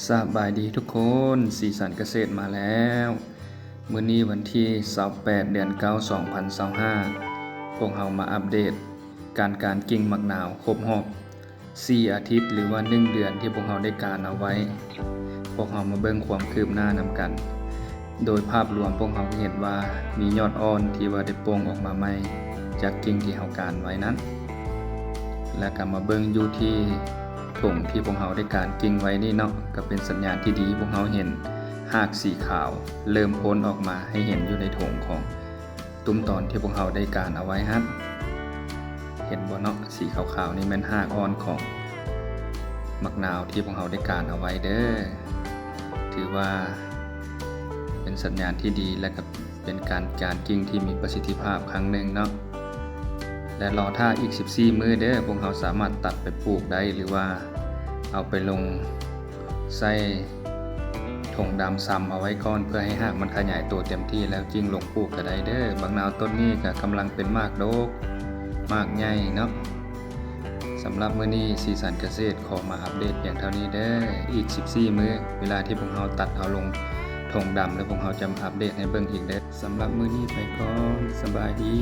ສະບາຍດີທຸກຄົນ, ສີສັນກະເສດມາແລ້ວ. ມື້ນີ້ວັນທີຊາວແປດ ເດືອນເກົ້າ ສອງພັນຊາວຫ້າ ພວກເຮົາມາອັບເດດການການກິ່ງໝາກນາວຄົບຮອບສີ່ອາທິດ ຫຼືວ່າໜຶ່ງເດືອນທີ່ພວກເຮົາໄດ້ການເອົາໄວ້. ພວກເຮົາມາເບິ່ງຄວາມຄືບໜ້ານຳກັນ. ໂດຍພາບລວມພວກເຮົາກໍເຫັນວ່າມີຍອດອ່ອນທີ່ວ່າໄດ້ໂປ່ງອອກມາໃໝ່ຈາກກິ່ງທີ່ເຮົາການໄວ້ນັ້ນ. ແລ້ວກໍມາເບິ່ງຢູ່ທີ່ຖົງທີ່ພວກເຮົາໄດ້ການກິ່ງໄວ້ນີ້ເນາະ, ກໍເປັນສັນຍານທີ່ດີ, ພວກເຮົາເຫັນຮາກສີຂາວເລີ່ມໂພນອອກມາໃຫ້ເຫັນຢູ່ໃນຖົງຂອງ ຕຸ້ມຕອນທີ່ພວກເຮົາໄດ້ການເອົາໄວ້ຫັ້ນ. ເຫັນບໍ່ເນາະ? ສີຂາວໆນີ້ແມ່ນຮາກອ່ອນຂອງໝາກນາວທີ່ພວກເຮົາໄດ້ການເອົາໄວ້ເດີ້. ຖືວ່າເປັນສັນຍານທີ່ດີ ແລະ ກໍເປັນການ ການກິ່ງທີ່ມີປະສິດທິພາບຄັ້ງໜຶ່ງເນາະ. ແລະ ລໍຖ້າອີກສິບສີ່ມື້ເດີ້, ພວກເຮົາສາມາດຕັດໄປປູກໄດ້ ຫຼືວ່າເອົາໄປລົງໃສ່ຖົງດຳຊຳເອົາໄວ້ກ່ອນ ເພື່ອໃຫ້ຮາກມັນຂະຫຍາຍໂຕເຕັມທີ່ ແລ້ວຈຶ່ງລົງປູກກໍໄດ້ເດີ້. ບັກນາວຕົ້ນນີ້ກໍກຳລັງເປັນໝາກດົກ ໝາກໃຫຍ່ເນາະ. ສຳລັບມື້ນີ້ສີສັນກະເສດຂໍມາອັບເດດພຽງເທົ່ານີ້ເດີ້. ອີກສິບສີ່ມື້ ເວລາທີ່ພວກເຮົາຕັດເອົາລົງຖົງດຳ ແລ້ວພວກເຮົາຈະມາອັບເດດໃຫ້ເບິ່ງອີກເດີ້. ສຳລັບມື້ນີ້ໄປກ່ອນ, ສະບາຍດີ.